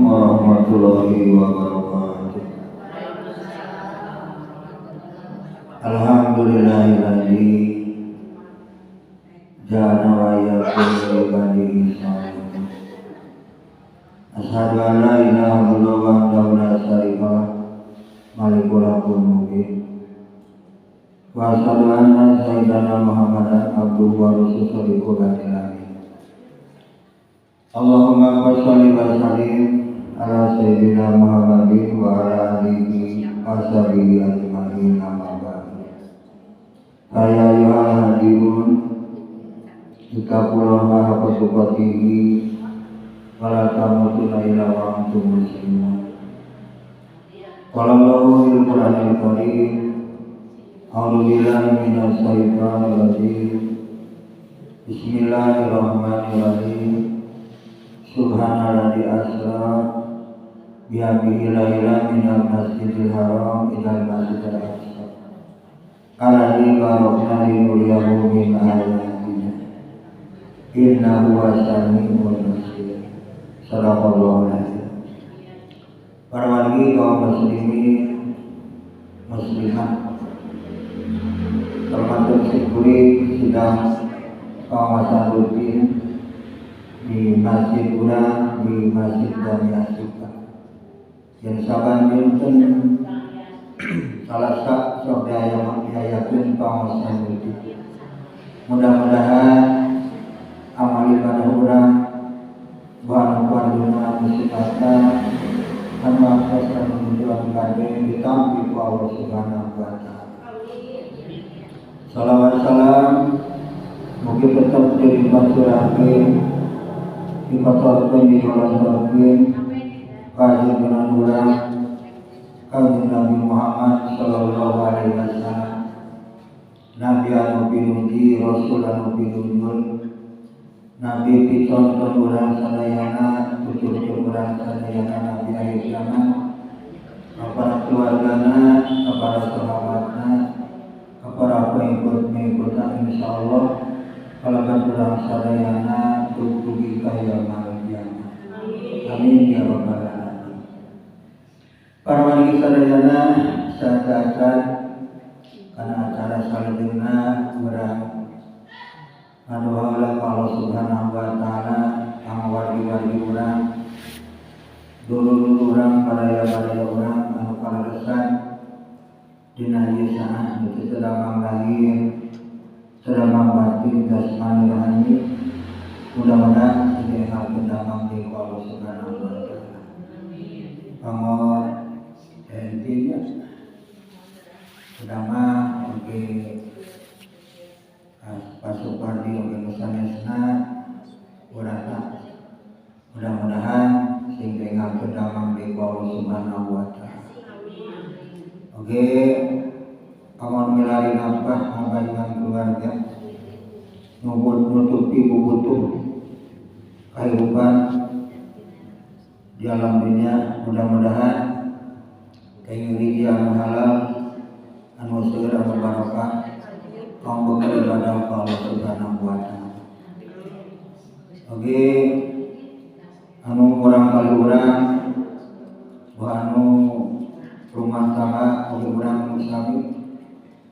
Warahmatullahi wabarakatuh. Alhamdulillahilladzi ja'ala wa iyyakum ibadihi shalihin. Asyhadu an la ilaha illallah wahdahu la syarika lah malikul haqqul mubin. Wa asyhadu anna sayyidana Muhammadan abduhu wa rasuluhu. Allahumma shalli wa sallim ala sayyidina Muhammadin wa ala alihi wa sahbihi ajma'in, amma ba'du. Ya ayyuhal hadirun, ittaqullaha haqqa tuqatih wa la tamutunna illa wa antum muslimun. Qala Allahu fil Qur'anil Karim, a'udzu billahi minasy syaithanir rajim. Bismillahirrahmanirrahim. Subhanalladzi asra bi'abdihi lailan minal masjidil haram ilal masjidil aqsa alladzi barakna linuriyahu min ayatina innahu huwas samiul basir. Shadaqallahul azim. Para wargi kaum muslimin muslimah termasuk sikuri sidang kawasan rutin di Masjid Urang, di Masjid Jami Asuka. Yang saban dinten Salasa sok diayakeun pangaosan rutin. Mudah-mudahan amal ibadah urang buan kuaduna musibatan anu atas anu nujuan kade ditampi ku Allah Subhanahu wa taala. Salawat salam mugi tetap dilimpah curahkeun dikotorkeun diholon-holonkeun ka junjungan urang Kanjeng Nabi Muhammad sallallahu alaihi wasallam, Nabi anu pinuji, Rasul anu pinunjul, Nabi picontoh urang sadayana, tuturkeun urang sadayana Nabi akhir zaman, kepada keluargana, kepada sahabatna, kepada pengikut-pengikutna, insyaallah kalaban urang sadayana dugi ka yaumul kiamah. Amin ya rabbal alamin. Para wargi sadayana sadaya kana acara salajengna urang ngadoa ka Allah Subhanahu wa taala kang wargi-wargi urang, dulur-dulur urang, baraya-baraya urang anu kaleresan dina ieu saah nu teu damang lahir sedamang batin jasmani rohani, mudah-mudahan dienggalkeun damang di Allah Subhanahu wa taala. Kanggo intinya sedamang oge Pasupardi oge nu sanesna urang, mudah-mudahan sing dienggalkeun damang di Allah Subhanahu wa taala. Oge awan milari nafkah ngabayangan keluarga, nutupi bubutuh kehidupan di alam dunia, mudah-mudahan kenging rizki anu halal anu seueur anu barokah kanggo bekal ibadah ka Allah Subhanahu wa taala. Oge anu urang kali urang anu rumah tangga oge urang nu sami,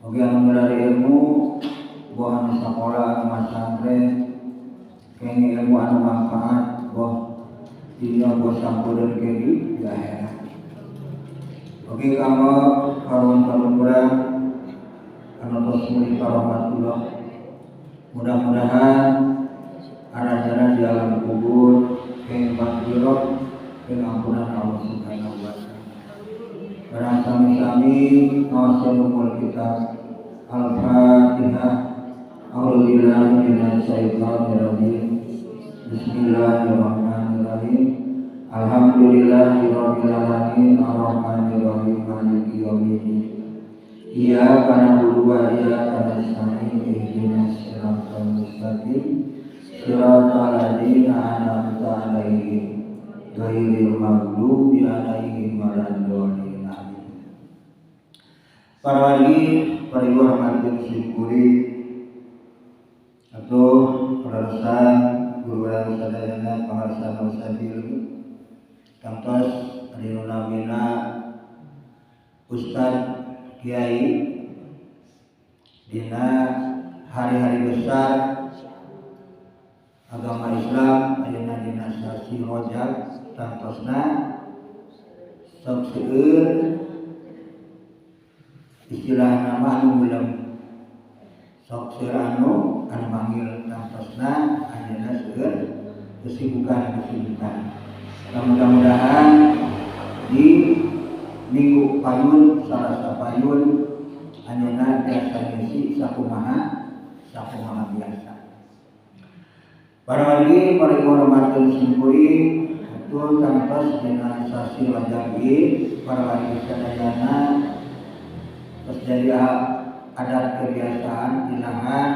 oge anu milari ilmu boh anu sakola anu masantren kenging ilmu anu manfaat boh dina boh sampeureun ke di akhirat. Oge kanggo karuhun-karuhun urang anu tos mulih ka rahmatullah, mudah-mudahan arajana di alam kubur kenging maghfirah kenging ampunan Allah Subhanahu wa taala. Barang sami-sami ngaos umul kitab Al-Fatihah. A'udzubillahi minasyaitonir rajim. Bismillahirrahmanirrahim. Alhamdulillahirabbil alamin arrahmanirrahim maliki yaumiddin. Iyyaka na'budu wa iyyaka nasta'in ihdinas siratal mustaqim siratal ladzina an'amta 'alaihim ghairil maghdubi 'alaihim waladdallin. Para wali, para ibu hormatin syukuri atau perasaan guru sadayana pangarsa usaha ilmu. Tangtos ari nu namina Ustad Kiai dina hari-hari besar agama Islam ayeuna dina sasi Rajab tangtosna sok seueur istilah nama anu ulem sok seueur anu anu manggil tangtosna ayeuna seueur kesibukan-kesibukan. Nah, mudah-mudahan di minggu payun Salasa payun ayeuna biasa ngisi sakumaha sakumaha biasa. Para wargi para hormatkeun simkuring betul tangtos dina sasi Rajab ieu para wargi sadayana terus jadi adat kebiasaan ilahan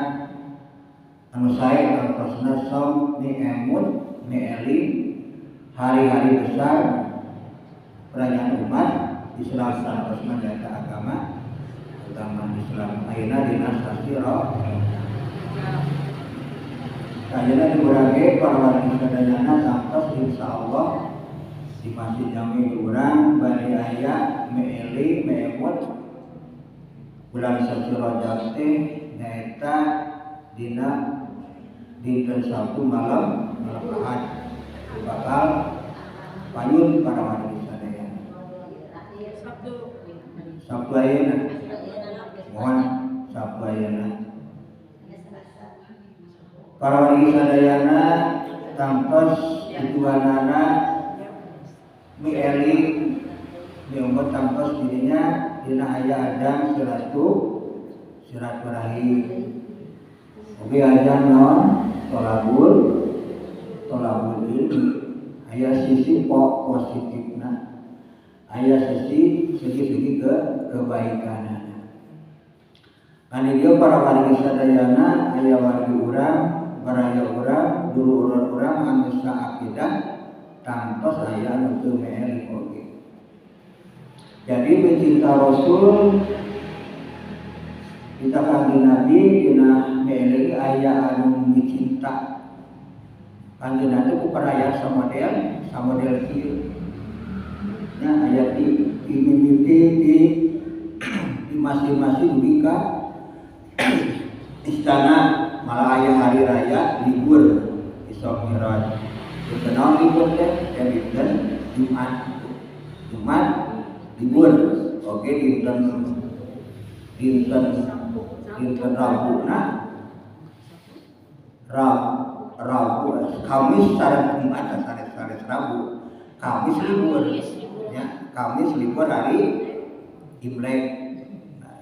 anu sae tangtosna som miemut mieling hari-hari besar perayaan umat Islam tangtosna nyaeta agama agama Islam ayeuna dina sasi Rajab. Ayeuna diurang para wargi sadayana tangtos insyaallah di Masjid Jami urang bari aya meeli meemut bulan sasi Rajab teh nyaeta dina dinten Sabtu malam malam Ahad bakal payun para wargi sadayana. Sabtu ayeuna mohon Sabtu ayeuna para wargi sadayana tangtos tujuanana mieling miumut tangtos dirinya dina aya adan silaturahim oge adan naon tolabul tolabul ilmi aya sisi positifna aya sisi segi-segi kebaikanana. Kan ieu para wargi sadayana aya wargi urang baraya urang dulu urang anu saakidah tangtos aya anu teu meeli oge. Jadi mencinta Rasul kita kanjeng Nabi dina meeli aya anu micinta kanjeng Nabi ku perayaan samodel kieu. Nya aya di mimiti di masing-masing dugi ka istana malah aya hari raya libur Isra Mi'raj. Dinten naon libur teh? Dinten Jumat. Jumat libur. Oke dinten dinten dinten Rabu na Rabu Kamis sareng Jumat sanes Rabu. Kamis libur. Ya, Kamis libur hari Imlek. Nah,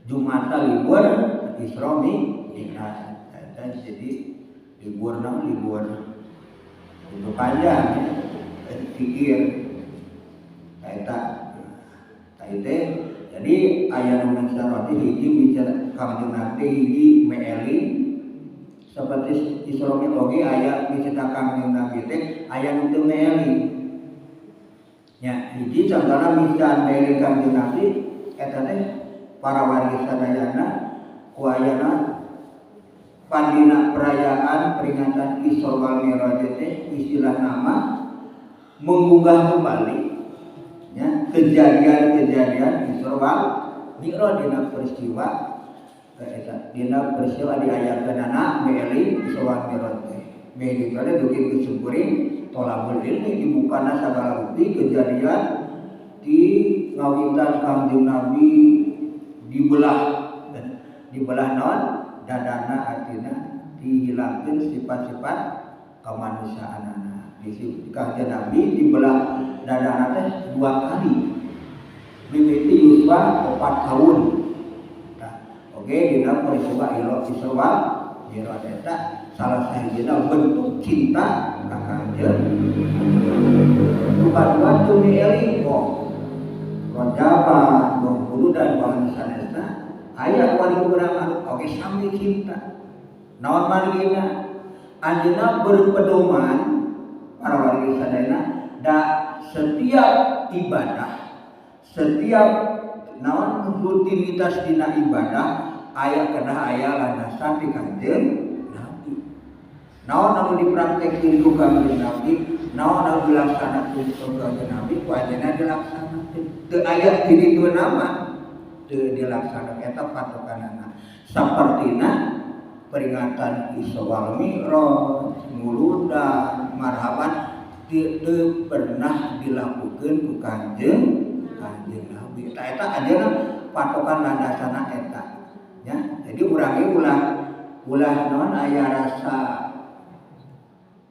Jumat libur Isra Mi'raj. Jadi libur naon libur itu panjang ya, pikir eta teh jadi aya nu misalnya hiji bicara kanjeng Nabi hiji meeli seperti Isra Mi'raj oge aya micerita kanjeng Nabi teh aya nu teu meeli nya hiji contohna misalnya meeli kanjeng Nabi eta teh para wargi sadayana ku ayana pandina perayaan peringatan Isra wal Mi'raj teh istilah nama menggugah kembali ya kejadian-kejadian Isra wal Mi'raj dina peristiwa eta dina peristiwa diayakeunana meeli Isra wal Mi'raj teh meeli teh dugi kesimpuling tolabul ilmi dibukana sagala bukti kejadian di ngawitan Kangjeng Nabi dibelah naon dadana artina dihilangkeun sifat-sifat kemanusiaanana. Di Kangjeng Nabi dibelah dadana teh 2 kali. Mimiti yuswa 4 tahun. Nah, oke dina peristiwa Isra Mi'raj eta salah sahijina bentuk cinta ka Kangjeng. Nu kadua teu mieling kok. Rajaba, Bengkulu dan bahan sanesna aya wali urang anu oge sami cinta. Naon margina? Anjeunna berpedoman para wargi sadayana da setiap ibadah, setiap naon rutinitas dina ibadah aya kedah aya landasan di Kangjeng Nabi. Naon anu dipraktekkeun ku Kangjeng Nabi Naon anu dilaksanakeun ku Kanjeng Nabi ku anjeunna dilaksanakeun. Teu aya di ditu nama teu dilaksanakeun eta patokanana. Sapertina peringatan Isra wal Mi'raj, Muludan, marhaban teu pernah dilakukeun ku Kanjeng Nabi. Eta eta anjeunna patokan landasana eta. Ya, jadi urang ge ulah ulah naon aya rasa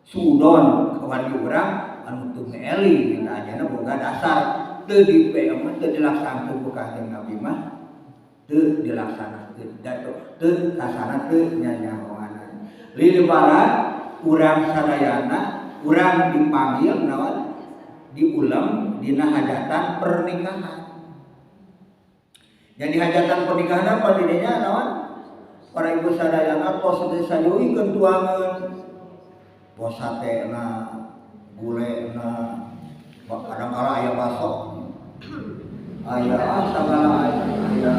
sudon ka wargi urang anu teu meeli eta anjeunna boga dasar teu di PM teu dilaksanakeun ku Kanjeng Nabi mah teu dilaksanakeun da teu kasana teu nyanyahoanan. Lilibaran urang sadayana urang dipanggil naon diulem dina hajatan pernikahan. Jadi hajatan pernikahan apa didinya naon? Para ibu sadayana tos teh sayuikeun tuangeun. Bos satena, gulena, kadang-kala aya baso. Aya sagala aya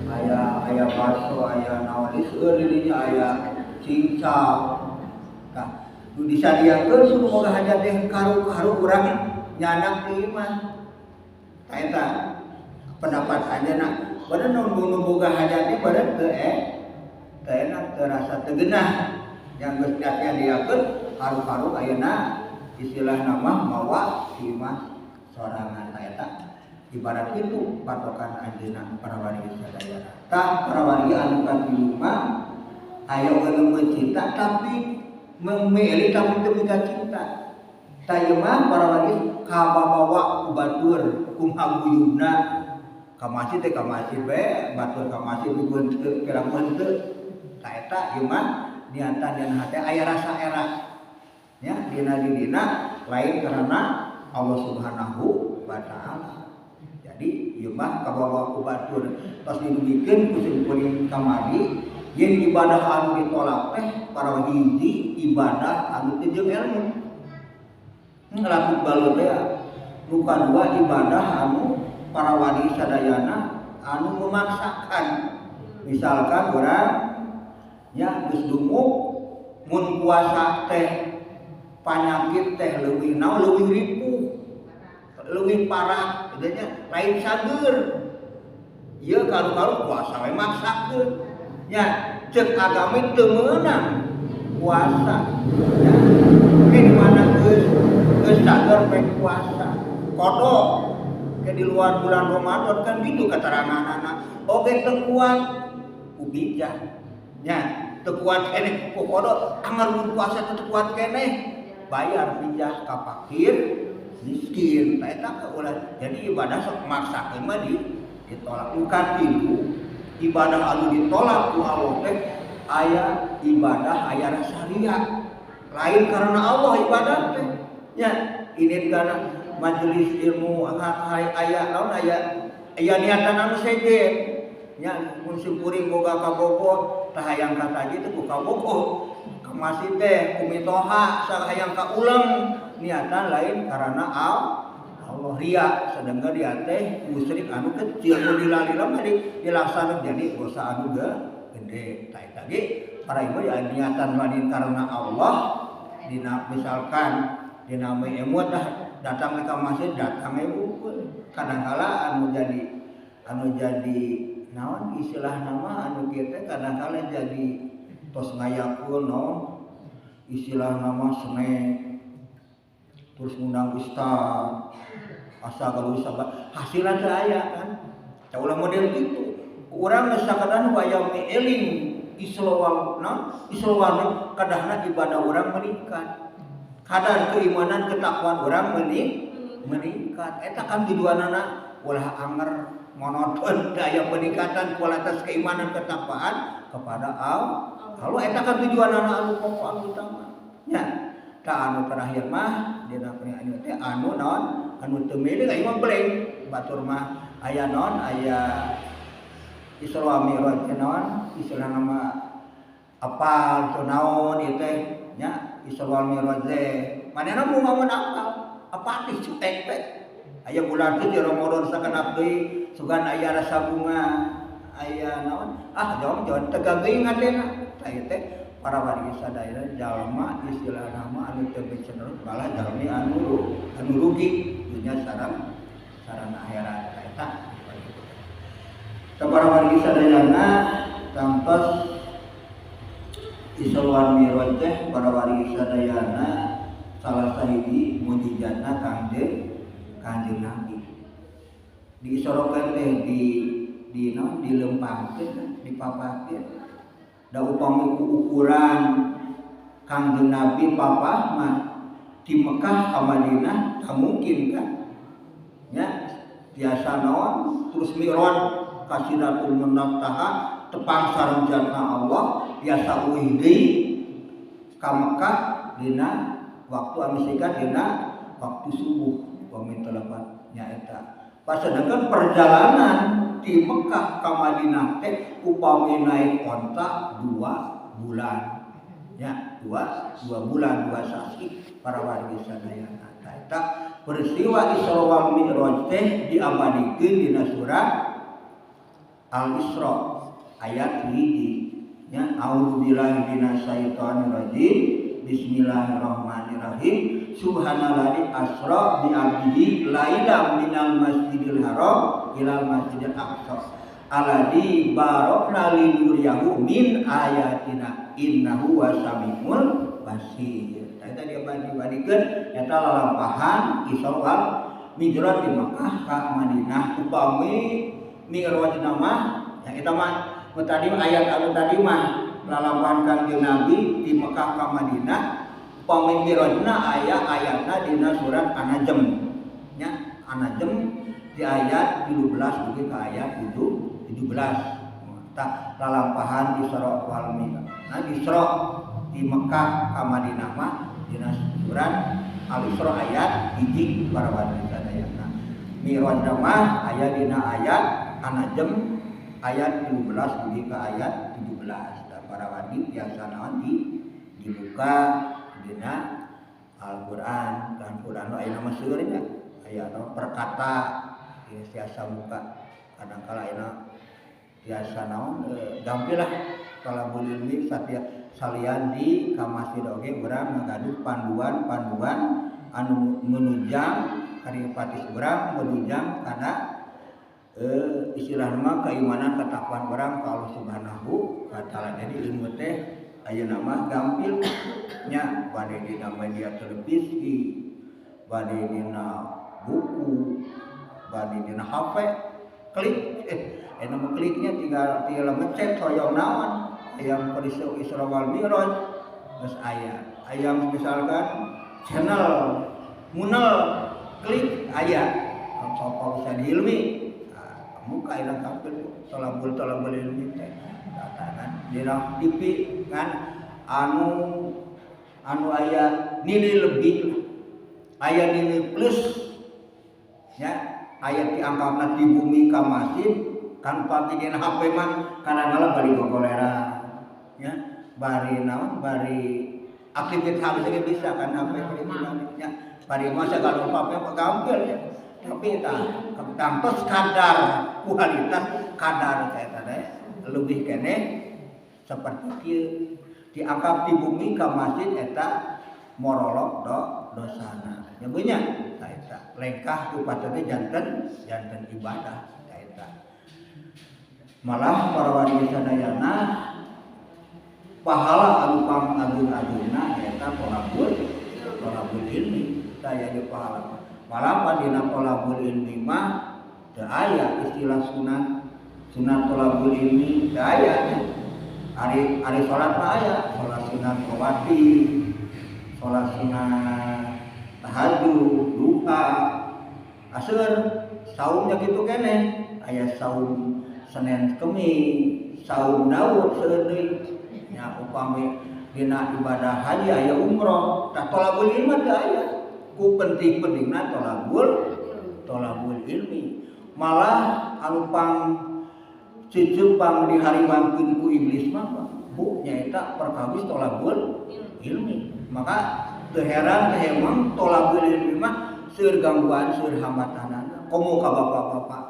aya aya baso, aya naon seueur di dinya aya cincau. Tah, nu disadiakeun suruh boga hajat teh karu-karu urang nyandak di imah. Tah eta pendapat anjeunna badan nu boga hajat teh badan teu teu enak teu rasa teu geunah yang geus disadiakeun karu-karu ayeuna istilah nama mawa di imah sorangan. Tah eta ibarat kitu patokan anjeunna para wali sadayana. Tah para wali anu katilu mah aya anu cinta tapi memilih tapi teu mika cinta. Tah ieu mah para wali kababawa ku batur kumaha guyubna ka masjid teh ka masjid we batur ka masjid mingguan teu piramuan teu. Tah eta ieu mah niatan dina hate aya rasa era nya dina dirina lain karena Allah Subhanahu wa taala. Jadi ieu mah kabawa ku batur tos didugikeun ku simkuring kamari yen ibadah anu ditolak teh para hiji ibadah anu teu jeung ilmu. Ngelaku balu teh nu kadua ibadah anu para wali sadayana anu memaksakan. Misalkan urang nya geus dumuk mun puasa teh panyakit teh leuwih naon leuwih ripuh leuwih parah kitu nya lain sageur. Ieu karu-karu puasa we maksakeun nya ceuk agama teu meunang puasa nya ke di mana geus geus sager pek puasa kodok ke di luar bulan Ramadan kan gitu keteranganana oge teu kuat ku bijak nya teu kuat keneh ku kodok anggar mun puasa teu kuat keneh bayar bijah ka fakir miskin. Tah eta ka ulah jadi ibadah sok maksakeun mah ditolak. Nu katilu ibadah anu ditolak ku Allah teh aya ibadah aya rasa ria lain karena Allah ibadah teh nya ini karena majelis ilmu aya naon aya aya niatan anu sejen nya mun simkuring boga kabogoh tah hayang ka taji teh ku kabogoh ka masjid teh ku mitoha hayang ka uleng niatan lain karena Allah ria sedangkan dia teh musyrik anu kecil mun dilalila mah dilaksanakeun jadi dosa anu gede. Tah eta ge para ibu ya niatan lain karena Allah dina misalkan dina emut dah datang ke masjid datang ibu kadangkala anu jadi naon istilah nama anu kieu teh kadangkala jadi tos ngayakeun naon istilah nama snack terus ngundang ustad asa galuh sabar hasilna teu aya kan tah ulah model kitu urang geus sakadan wayang eling isra naon isra kadahna ibadah urang meningkat kadar keimanan ketakwaan urang meningkat eta kan tujuanana ulah anger monoton daya peningkatan kualitas keimanan ketakwaan kepada Allah. Kalau eta kan tujuanana anu pokok anu utama nya. Tah anu terakhir mah dina anu teh anu naon anu teu milik aya mah blank batur mah aya naon aya Isra Mi'raj teh naon istilah nama apal teu naon ieu teh nya Isra Mi'raj teh manehna mun ngamun apal apatis cuek teh aya bulan teh di Ramadan sagenap deui sugan aya rasa bunga aya naon ah jong jong tegak deui ngatena tah ieu teh Para wargi sadaya jalma istilah nama anu teu cenderung malah jalmi anu rugi dunya sareng sareng akhirat eta. Para wargi sadayana tangtos Isra wal Mi'raj teh para wargi sadayana salah sahiji mukjizatna Kangjeng Nabi. Diisorokeun teh di naon dilempangkeun dipapakeun. Da upami ku ukuran Kangjeng Nabi papah mah di Mekah ka Madinah tak mungkin kan. Nya biasa naon terus mi'raj ka Sidratul Muntaha tepang sareng jannah Allah biasa uih deui ka Mekah dina waktu anu singkat dina waktu subuh upami telepat nyaeta. Sedangkan perjalanan di Mekah ke Madinah teh upami naik onta 2 bulan. Ya, 2 bulan 2 sasi para wargi sadayana. Eta peristiwa Isra wal Mi'raj teh diabadikeun dina surat Al-Isra ayat 1. Ya, a'udzubillahi minasyaitonirrajim. Bismillahirrahmanirrahim. Subhanalladzi asra bi 'abdihi lailan minal masjidil haram ilal masjidil aqsa alladzi barakna linuriyahu min ayatina innahu wasamiul basir. Eta dia banding-bandingkeun eta lalampahan Isra wal Mi'raj di Mekah ka Madinah upami Mi'raj mah ya eta mah tadi ayat anu tadi mah lalampahan Kangjeng Nabi di Mekah ka Madinah. Upami Mi'rajna aya ayatna dina surat An-Najm. Nya An-Najm di ayat 13 dugi ka ayat 17. Tah lalampahan Isra wal Mi'raj. Nah Isra di Mekah ka Madinah mah dina surat Al-Isra ayat 1 para wargi sadayana. Mi'raj mah aya dina ayat An-Najm ayat 13 dugi ka ayat 17. Tah para wargi biasa naon dibuka dina Al-Qur'an. Kan Qur'an aya nama seueur nya, aya perkata ieu tiasa buka kadang kala aya tiasa naon gampil lah talabul ilmi satiap salian di ka masjid oge urang ngagaduh panduan-panduan anu menunjang karipati urang menunjang kana istilah mah keimanan ketakwaan urang ka Allah Subhanahu wa taala. Jadi ilmu teh ayeuna mah gampil nya bade dina media televisi, bade dina buku, bade dina HP, klik eta mah kliknya tinggal ngecek hoyong naon, hayang peristiwa Isra wal Mi'raj geus aya. Hayang misalkan channel munel klik aya. Apa bisa diilmi. Nah, muka ilang gampil tolabul ilmi teh. Kan dina TV kan anu aya nilai lebih, aya nilai plus ya, aya diangkatna di bumi ka masjid kan pami dina HP mah kadang-kala bari gogolera ya, bari naon bari aktivitas HP ge bisa kan HP nya, bari masa kalau HP mah gampil ya, tapi tah tangtos kadar kualitas kadar eta teh lebih keneh seperti kieu diangkat di bumi ka masjid eta morolok dosana nya beunya tah eta lengkah ku patutna janten ibadah tah eta. Malah para wargi sadayana pahala anu pangagung-agungna eta tolabul ilmi tah aya pahala. Malah dina tolabul ilmi mah teu aya istilah sunat tolabul ilmi teu aya nya. Ari salat mah aya, salat sunat rawatib, salat sunat tahajud, duha. Aseur saumnya kitu keneh, aya saum Senin Kemis, saum Daud seueur deui. Nya upami dina ibadah haji aya umroh, tah tolabul ilmi teu aya. Ku penting-pentingna tolabul ilmi. Malah anu pang cucu pang dihariwangkeun ku iblis mah bu nyaeta perkawis tolabul ilmi. Maka teu heran teh emang tolabul ilmi mah seueur gangguan, seueur hambatanana komo ka bapak-bapak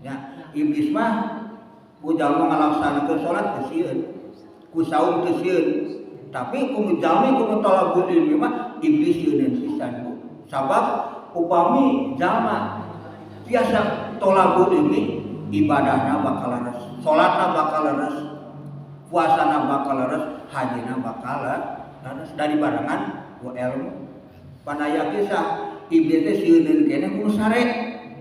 nya. Iblis mah ku jalma ngalaksanakeun salat teu sieun. Ku saum teu sieun. Tapi ku jalmi ku thalabul ilmi mah iblis sieun pisan Bu. Sabab upami jalma biasa thalabul ilmi ibadahna bakal leres, salatna bakal leres, puasana bakal leres, hajina bakal leres dari barengan ku ilmu. Panaya kisah iblis teh sieun keneh kudu sare.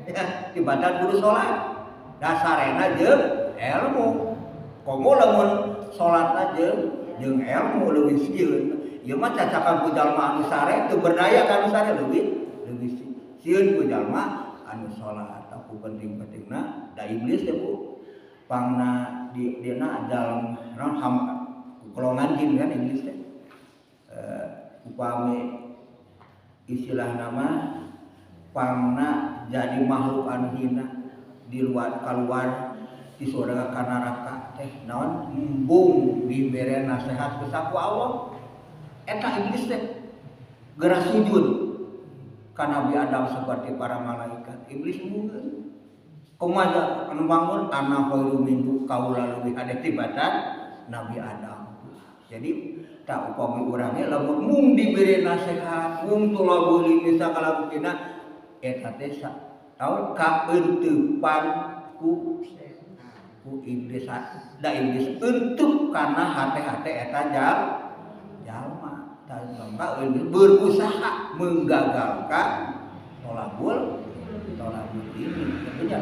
Ya, ibadah kudu salat. Da sarena jeung ilmu. Komo lamun salatna jeung ilmu leuwih sieun. Ieu mah cacakan ku jalma anu sare teu berdaya ka anu sare leuwih leuwih sieun ku jalma anu salat. Aku penting-pentingna da iblis teh Bu. Pangna di dina dalam naon ham golongan jin kan iblis teh. Upami istilah nama pangna jadi makhluk anu hina di luar keluar di surga ka neraka teh naon embung dibere nasihat ku saku Allah. Eta iblis teh geura sujud ka Nabi Adam seperti para malaikat. Iblis embungeun kumaha anu bangun ana khairu minhu kaula leuwih hade tibatan Nabi Adam. Jadi tak upami urang ge lamun mung dibere nasihat mung thalabul ilmi sakalabukina eta teh tau kaeuteupan ku iblis. Da iblis euteup kana hate-hate eta jalma. Tah iblis berusaha menggagalkan thalabul ilmi tentunya.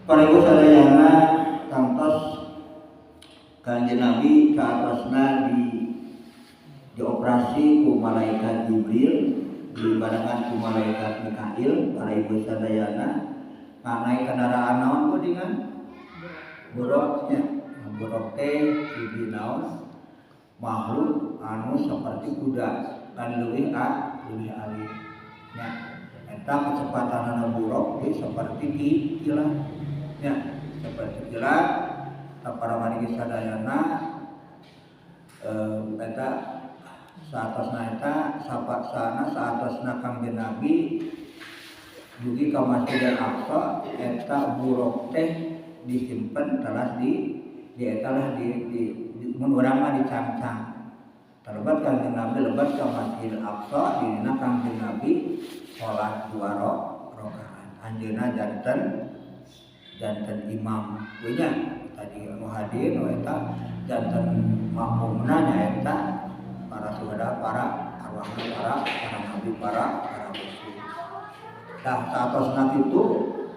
Para ibu sadayana tangtos Kanjeng Nabi ka atasna dioperasi ku malaikat Jibril dibarengan ku malaikat Mikail. Para ibu sadayana naik kendaraan naon ku dengan buruknya. Buruk teh hiji naon makhluk anu seperti kuda kan leuwih leuwih alit nya. Eta kecepatanana buruk teh seperti kilat nya, seperti kilat. Para wargi sadayana eta saatosna eta sapaksana saatosna Kangjeng Nabi dugi ka Masjidil Aqsa eta buruk teh disimpen telas di eta lah di mun urang mah dicangcang. Terlebat Kangjeng Nabi lebat ka Masjidil Aqsa di dina Kangjeng Nabi salat 2 rakaat. Anjeunna janten imam we nya. Tadi anu hadir nu eta janten makmumna nyaeta para syuhada, para arwahna, para nabi, para rasul. Tah saatosna kitu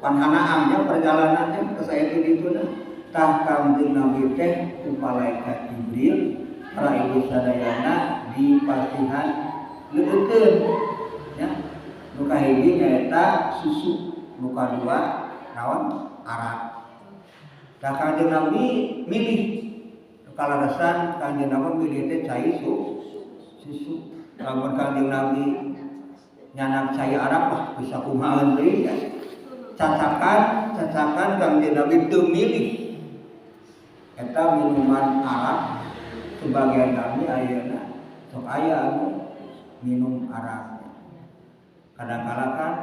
panhanaannya perjalanannya ke saya di ditu nah. Tah Kangjeng Nabi teh ku malaikat Jibril para ibu sadayana dipasihan leukeun nya. Nu kahiji nyaeta susu, nu kadua naon arak. Tah Kangjeng Nabi milih kalarasan Kangjeng Nabi milih teh cai susu. Lamun Kangjeng Nabi nyanak cai arak mah bisa kumaha deui ya. Cacakan Kangjeng Nabi teu milih eta minuman arak. Sebagian kami ayeuna sok aya anu minum arak. Kadang-kala kan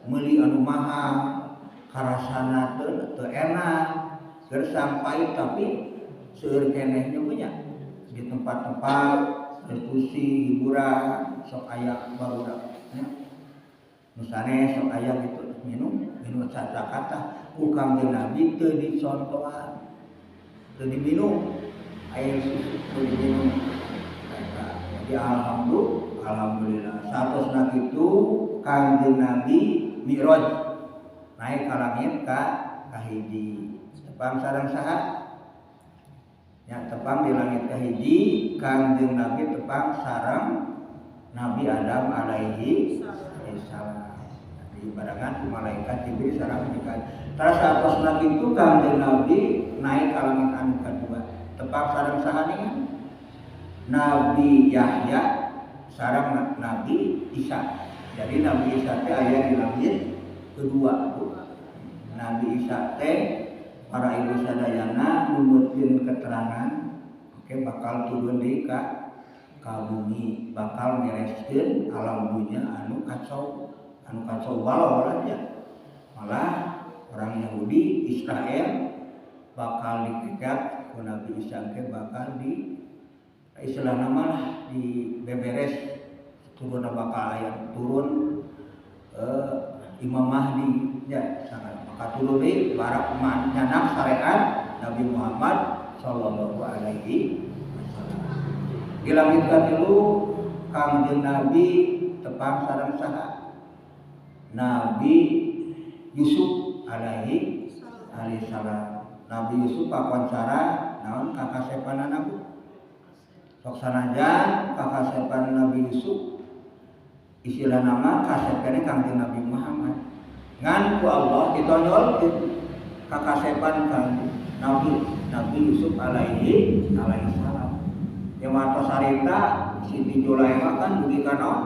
meuli anu mahal karasana teu enak keur sampai tapi seueur keneh nya punya di tempat-tempat diskusi hiburan sok aya barudak nya. Nu sanes sok aya gitu minum cacakata ku Kangjeng Nabi teu dicontohan, teu diminum air susu teu diminum. Jadi alhamdulillah saatosna kitu Kangjeng Nabi mi'raj naik ka langit ka kahiji tepang sareng saha nya, tepang di langit kahiji Kangjeng Nabi tepang sareng Nabi Adam alaihi salam di barengan ku malaikat Jibril sareng Mikail. Terus saatosna kitu Kangjeng Nabi naik ka langit anu kadua tepang sareng saha nih? Nabi Yahya sareng Nabi Isa. Jadi Nabi Isa teh aya di langit kedua tuh. Nabi Isa teh para ibu sadayana numutkeun keterangan oke bakal turun deui ka bumi, bakal mereskeun alam dunya anu kacau balau aja. Malah orang Yahudi Israel bakal dipegat ku Nabi Isa ke bakal di istilahna mah di beberes turun bakal aya turun Imam Mahdi nya sangat maka turun deui barak nyanak syariat Nabi Muhammad sallallahu alaihi wasallam. Di langit katilu Kangjeng Nabi tepang sareng saha? Nabi Yusuf alaihi salam. Nabi Yusuf pakoncara naon kakasepanana Bu? Sok sanajan kakasepan Nabi Yusuf istilah nama kasepane Kangjeng Nabi Muhammad. Ngan ku Allah ditonjolkeun kakasepan Kangjeng Nabi Yusuf alaihi salam. Yang watos harita Siti Zulaikha kan dugi ka naon?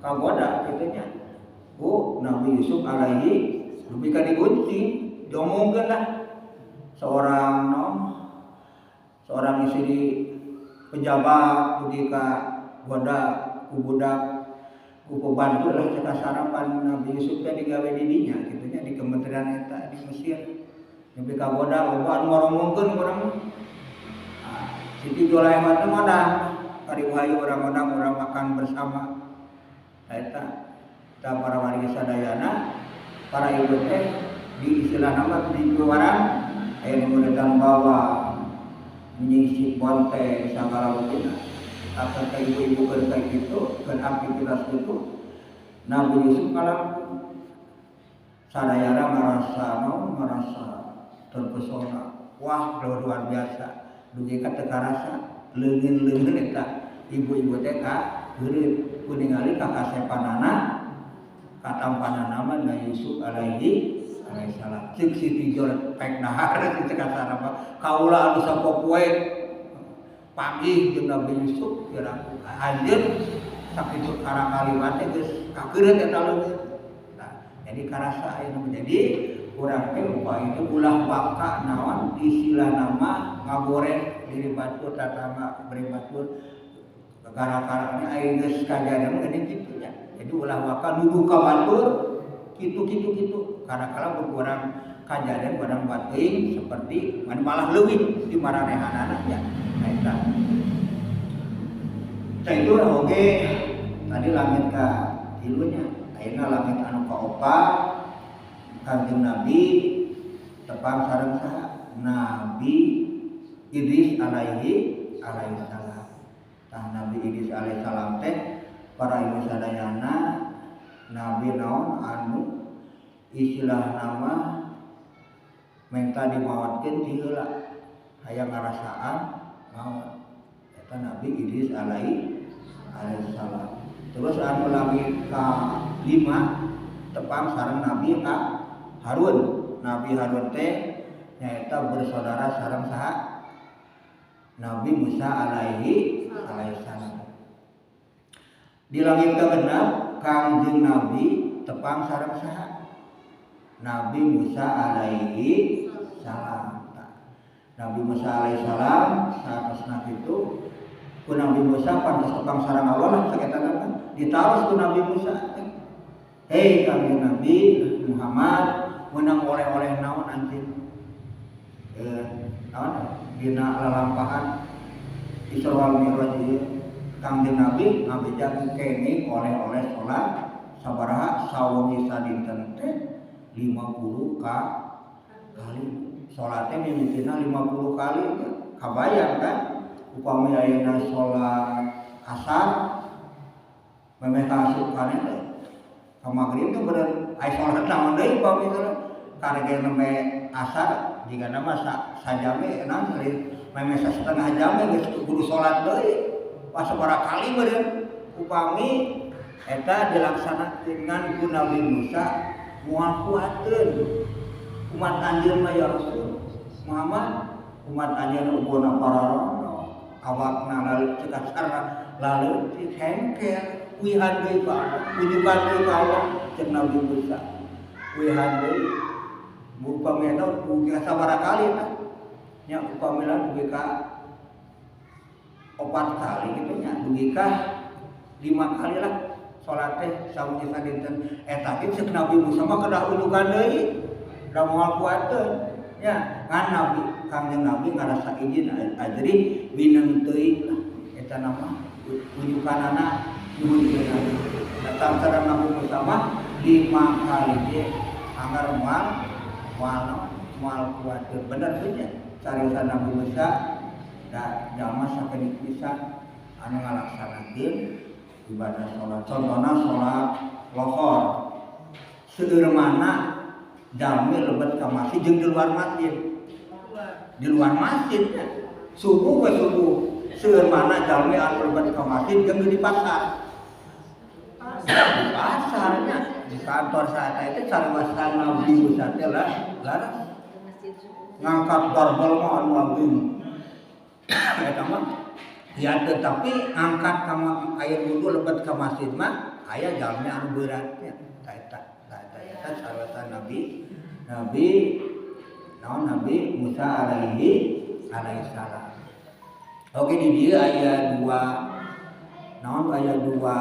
Kagoda kitu nya. Ku Nabi Yusuf alaihi dugi ka digunting, diomongkeun lah. Seorang naon? Seorang istri pejabat dugi ka goda ku budak ku pembantu lah cek sarapan Nabi Yusuf teh digawe di dinya kitu nya di kementerian eta di Mesir. Nepi ka goda loba anu ngoromongkeun urang. Siti Zulaikha teh modang, kari wahyu urang modang urang makan bersama. Eta ta para wargi sadayana, para ibu teh di istilah nama di warang aya nu ngeuretan bawang, nyisip bonte sagala rupina. Akan ka ibu-ibu keur kaya kitu, keur aktivitas kitu, Nabi Yusuf kalangkung sadayana marasa naon, marasa terpesona. Wah, luar biasa. Dugi ka teu karasa leungeun-leungeun eta ibu-ibu teh ka heureut ku ningali kakasepanana katampanana mah Nabi Yusuf alaihi salam. Ceuk Siti Zulaikha pek dahar cek kasarapa kaula anu sapopoe panggih jeung Nabi Yusuf kira anjeun sakitu karakaliwat teh geus kakeureut eta leungeun. Nah, jadi karasa ayeuna menjadi urang teh upaya itu ulah baka naon istilah nama ngagoreng diri batur tatangga beri batur gara-gara ini aya geus kajadian geuning kitu nya. Jadi ulah waka nuduh ka batur kitu kitu kitu kadang-kala berkurang kajadian barang bating seperti malah leuwih di maranehanana nya. Nah eta. Tah itu oge tadi langit ka tilunya ayeuna langit anu kaopat Kangjeng Nabi tepang sareng saha? Nabi Idris alaihi salam. Tah Nabi Idris alaihi salam teh para ibu sadayana nabi naon anu istilah nama menta dimawatkeun ti heula hayang ngarasaan maot eta Nabi Idris alaihi salam. Terus anu langit ka 5 tepang sareng Nabi Harun. Nabi Harun teh nyaeta bersaudara sareng saha? Nabi Musa alaihi salam. Di langit kagenep Kangjeng Nabi tepang sareng saha? Nabi Musa alaihi salam. Nabi Musa alaihi salam saatosna kitu ku Nabi Musa pantes tepang sareng Allah lah saketana kan ditaros ku Nabi Musa. Hei Kangjeng Nabi Muhammad menang oleh-oleh naon anjeun? Naon dina lalampahan Isra wal Mi'raj ieu Kangjeng Nabi ngabejakeun kene oleh-oleh salat sabaraha sawengi sadinten teh 50 kali. Salat teh mimitina 50 kali kabayang kan upami ayeuna salat asar memeh ka asup kana teh ka magrib teh bener aya salat naon deui upami salat karege nembe asar jigana mah sajame naon memeh sasetengah jam geus kudu salat deui. Wah sabaraha kali meureun upami eta dilaksanakeun ngan ku Nabi Musa moal kuateun umat anjeun mah ya Rasul Muhammad umat anjeun ukurna pararono awakna lalu cek kasarna laleutik hengker wihan deui ka Allah pujukan deui ka Allah cek Nabi Musa wihan deui upami eta dugi sabaraha kali tah nya upami lah dugi ka 4 kali gitu nya dugi ka 5 kali lah salat teh sawengi sadinten eta ge cek Nabi Musa mah kedah ulukan deui da moal kuateun nya ngan Nabi Kangjeng Nabi ngarasa izin ajri wineng teuing lah eta nama unjukanana nyuhunkeunana. Datang sareng Nabi Musa mah 5 kali ge anggar moal moal moal kuatir bener teh nya cariosan Nabi Musa da jalma sakedik pisan anu ngalaksanakeun ibadah salat. Contohna salat lohor seueur mana jalmi lebet ka masjid jeung di luar masjid. Di luar masjid nya. Subuh we subuh seueur mana jalmi anu lebet ka masjid jeung di pasar. Di pasarnya di kantor saat itu cariosan Nabi Musa teh lah laras ngangkat barbel mah anu ageung. Eta mah ya tetapi angkat ka air wudu lebet ka masjid mah aya jalmi anu beratnya. Eta eta eta cariosan Nabi Nabi naon Nabi Musa alaihi alaihissalam. Oke di dieu aya dua naon aya dua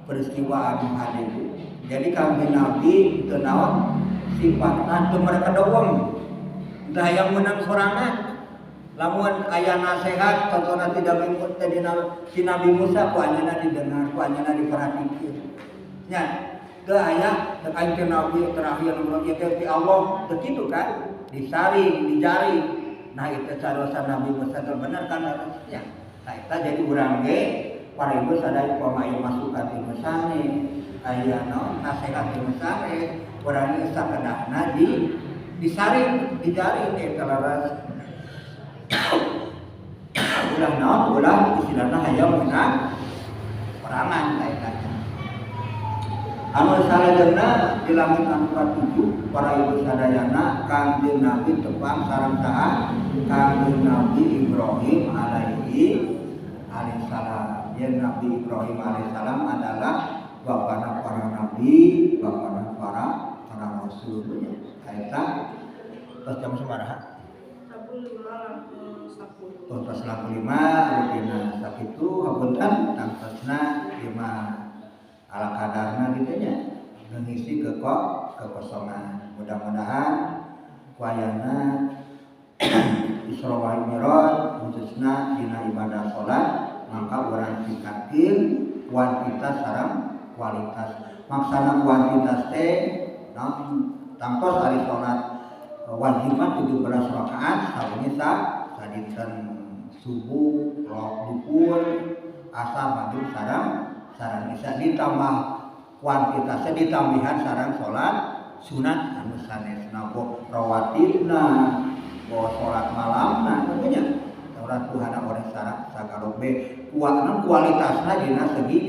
peristiwa anu hade. Jadi Kangjeng Nabi teu naon sifatna teu mereka deweng. Teu hayang meunang sorangan. Lamun aya nasihat contohna tidak tadi si Nabi Musa ku anjeunna didengar, ku anjeunna diperhatikeun. Nya teu aya teu aing teh Nabi terakhir nu ieu teh ti Allah teu kitu kan? Disaring, dijaring. Nah itu cariosan Nabi Musa teh bener kan harusnya. Nah eta jadi urang ge para ibu sadaya upama aya masukan ti nu sanes, aya naon nasihat ti nu sanes, urang ge sakedahna di disaring, dijaring eta laras. Ulah naon ulah istilahna hayang menang perangan eta. Anu salajengna di langit anu katujuh para ibu sadayana Kangjeng Nabi tepang sareng saha Kangjeng Nabi Ibrahim alaihi alaihissalam. Yen Nabi Ibrahim alaihissalam adalah bapana para nabi, bapana para rasul. Eta tos jam sabaraha? 5:10. Tos 5 rupina sakitu hapunten tangtosna ieu mah ala kadarna gitu nya mengisi kekosongan. Mudah-mudahan wayana Isra wal Mi'raj khususna dina ibadah salat maka urang tingkatkeun kuantitas sareng kualitas. Maksana kuantitas teh naon tangtos ari salat wajibah 17 rakaat sawengi sadinten subuh, duhur, asar, maghrib sareng sareng isya ditambah kuantitasnya ditambihan sareng salat sunat anu sanesna boh rawatibna boh salat malamna tentunya salat duhana oleh sareng sagalobe kuatna kualitasna dina segi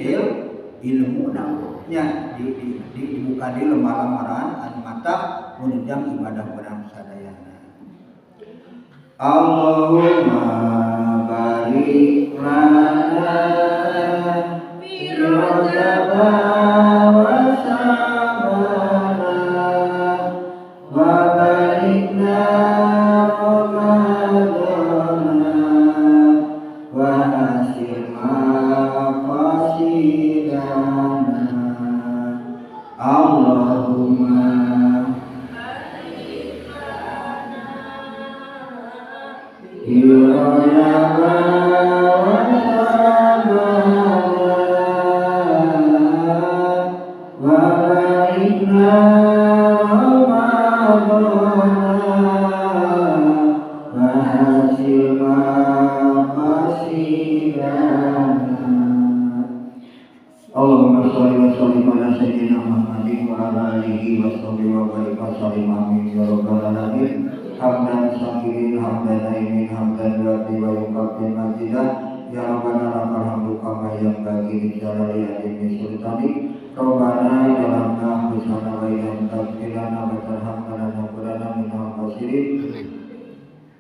ilmuna nya di dibuka di lembaran anu mata menunjang ibadah urang sadayana. Allahumma barik lana fi rajab wa sya'bana wa balikna Ramadana wa hasil maqasidana. Allahumma barik lana fi rajab wa sya'bana wa balikna Ramadana wa hasil maqasidana. Allahumma sholli wa sallim ala sayyidina Muhammadin wa ala alihi wa sahbihi wa barik wa sallim amin ya rabbal alamin. Hamdan syakirin hamdan aimin hamdan yuafi wa yukafi mazidah ya rabbana lakal hamdu kama yanbaghi li jalali azimi sultanik. Rabbana zalamna anfusana wa illam taghfir lana wa tarhamna lanakunanna minal khasirin.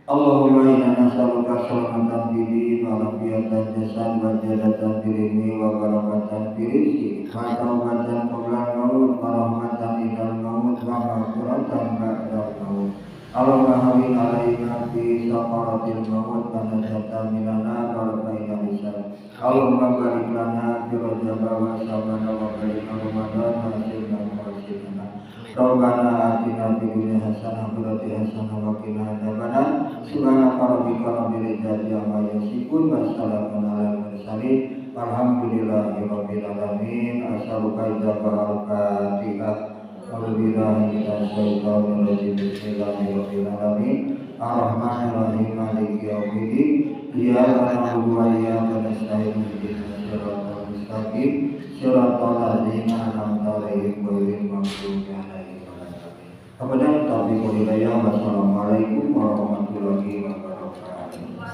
Allahumma inna nas'aluka salamatan fid din wa afiyatan jasad wa ziyadatan fil ilmi wa barakatan fil rizqi wa taubatan qabla al-maut wa rahmatan indal maut wa maghfiratan ba'dal maut. Allahumma hawwin alaina fi sakaratil maut wa najatan minan nar wa rabbana lisan. Allahumma barik lana fi rajab wa sya'ban wa barik Ramadan wa hasilna. hasilna. Rabbana atina fid dunya hasanah wa fil akhirati hasanah wa qina adzabannar. Subhanaka rabbika rabbil izzati amma yasifun wa salamun alal mursalin. Walhamdulillahi rabbil alamin. As'aluka ijabah al-Fatihah. A'udzu billahi minasyaitonir rajim. Bismillahirrahmanirrahim. Ar-Rahmanir-Rahim. Maliki yaumiddin. Iyyaka na'budu wa iyyaka nasta'in. Ihdinas siratal mustaqim. Siratal ladzina an'amta 'alaihim ghairil maghdubi 'alaihim waladdallin. Kemudian taufiq wal hidayah. Wassalamualaikum warahmatullahi wabarakatuh.